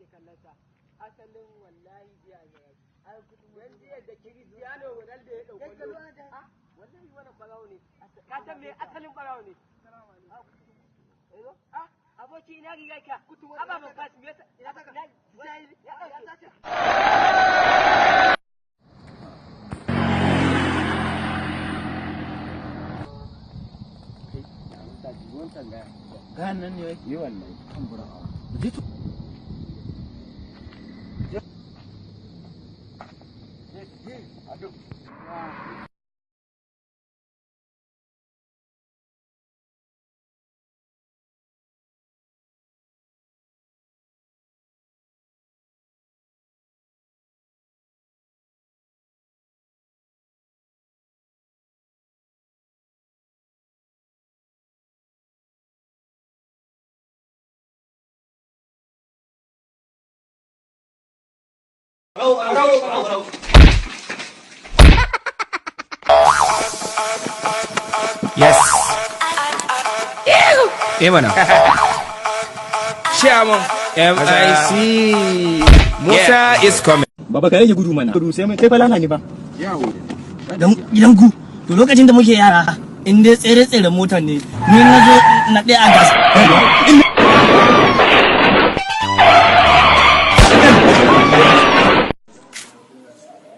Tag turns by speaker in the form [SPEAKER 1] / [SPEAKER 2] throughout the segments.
[SPEAKER 1] nake kallon sa. Asalin wallahi jiya ne. Ai kudin jiya da Cristiano Ronaldo ya dauko. Ah, wallahi wannan barawo ne. Ka san me asalin barawo ne? Ah, aboki ina riga ka. Aba ban fashi me yasa? Ina saka. Ya dauke.
[SPEAKER 2] Gayan nan ne wai? Yi wallahi. Kan burawa. Je to.
[SPEAKER 3] Yes. Eh mana. Chairman MIC Musa is coming.
[SPEAKER 2] Baba ka rage gudu mana. Gudu sai mai kai fa lana ne ba.
[SPEAKER 4] Dan gidan ku to lokacin da muke yara in dai tsere tsere motar ne ni na zo na ɗaya a gas.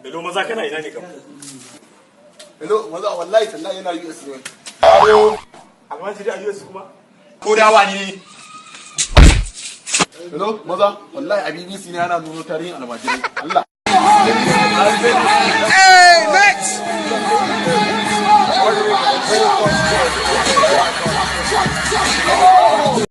[SPEAKER 5] Hello maza kana ina ne kam?
[SPEAKER 6] Hello, maza wallahi tallahi yana US ne.
[SPEAKER 5] Almajiri a US kuma?
[SPEAKER 6] Ko dawa ne. Hello, maza wallahi a BBC ne ana nuno tarihin almajirai. Allah.
[SPEAKER 3] Hey, Max!